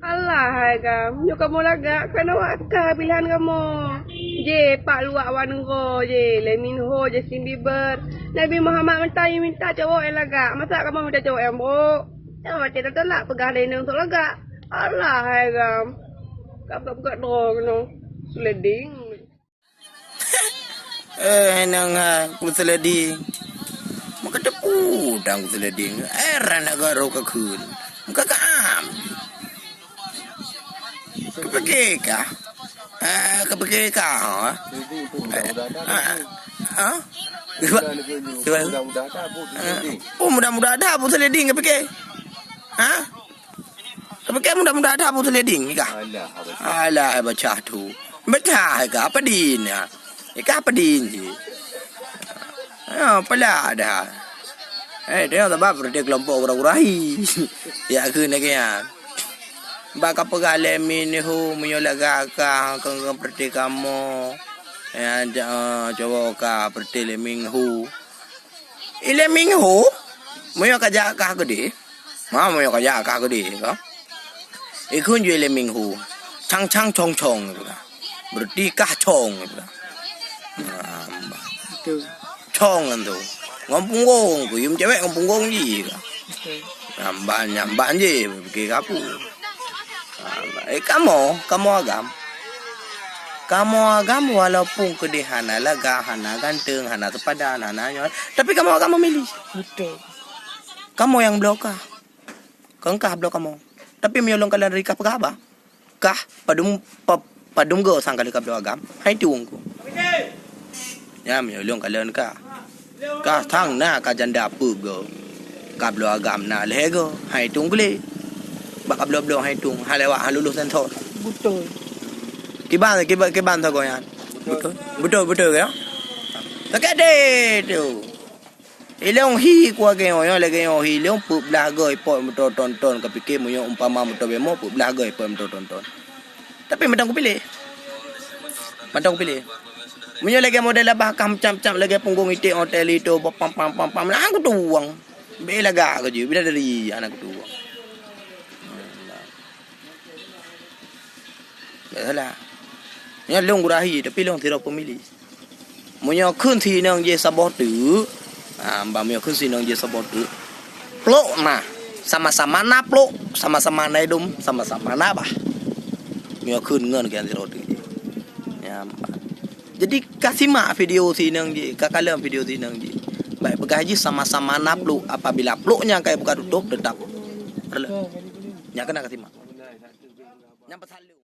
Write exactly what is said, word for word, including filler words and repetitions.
Alah hai agam, nyoe kamoe lagak keunoe ka pilihan kamoe. Jeh, pak luwak wan nanggroe jeh, Lee Min Ho, Justin Bieber, Nabi Muhammad meutai minta cowok nyang lagak. Masa kamoe minta cowok nyang brok? Nyang macam tatulak peugah lé inong sok lagak. Alah hai agam. Gap-gap-gap droe keunoe. Sliding. Eh, nang ha, ku sliding. Maka teupudang ku sliding. Heran nak garo ka kheun. Maka ka am. Kepike kah? Ah, kepike kah, ha? Eh, ah, ah. Sebab, sebab, ah. Oh, mudah-mudah ada pun sliding kepike. Ha? Kepike mudah-mudah ada pun sliding kah? Alah, abah. Alah, bacah tu. Bacah kah? Apa din, ha? Ikah pedin cit. Ya, pala dah. Eh, tengok sabab berarti kelompok gura-gura hi. Ya, kheun lagèe nyan. Bak ka peugah Lee Min Ho, meunyoe lagak ka, keu, keu berarti kamoe. Ya, ja-, eh, cuba ka berarti Lee Min Ho. I Lee Min Ho, meunyoe ka jak kah keudeh, ma meunyoe ka jak kah keudeh ka. Ikheun jih Lee Min Ho, cang-cang cong-cong, berarti kah cong, ha, betul. Cong nyan tu. Ngon punggong, kuyum cewek ngon punggong jih ka. Betul. Nyamban, nyamban jih, pikir ka peue. Eh, kamoe, kamoe agam. Kamoe agam walaupun keudeh hana lagak, hana ganteng, hana sepadan, hana nyoe, tapi kamoe agam memilih. Betul. Kamoe nyang bloe kah. Kon kah bloe kamoe. Tapi meunyoe lôn kalon ri kah peugah haba. Kah padum, pa-, padum go sang kali kabloe agam. Hai tueng ku. Nyan meunyoe lôn kalon kah. Kah thang na ka janda peuet go. Kabloe agam na lhèe go. Hai tueng kulét. Bak kabloe-bloe hai tueng. Ha lewat ha lulus sensor. Betul. Kiban, kiban, kiban sagoe nyan. Betul. Betul, betul ya. Sakét deh tu. Ilong hi kuah genyoe, lagèe nyoe hi ilong peuet blah goe pot moto tonton, ka pike meunyoe umpama moto bemo peuet blah goe pot moto tonton. Tapi mantong kupiléh. Mantong kupiléh. Meunyoe lagèe model abah kah meucam-cam lagèe punggong iték hotel itu, pam, pam, pam, pam, nah kutuwang. Bèk lagak keu jih, bidadari hana kutuwang. Tak salah. Nyoe lôn gurahi, tapi lôn sidroe pemilih. Meunyoe kheun si inong jih saboh teuk, ha, bah meunyoe kheun si inong jih saboh teuk, plok na, sama-sama na plok, sama-sama na idum, sama-sama na bah. Meunyoe kheun ngon keu sidroe teuk jih. Ya, bah. Jadi, ka simak video si inong jih, ka kalon video si inong jih. Baik peugah jih sama-sama na plok, apabila plok nyan ka buka tutup, tetap. Nyan keunan ka simak. Nyan pasal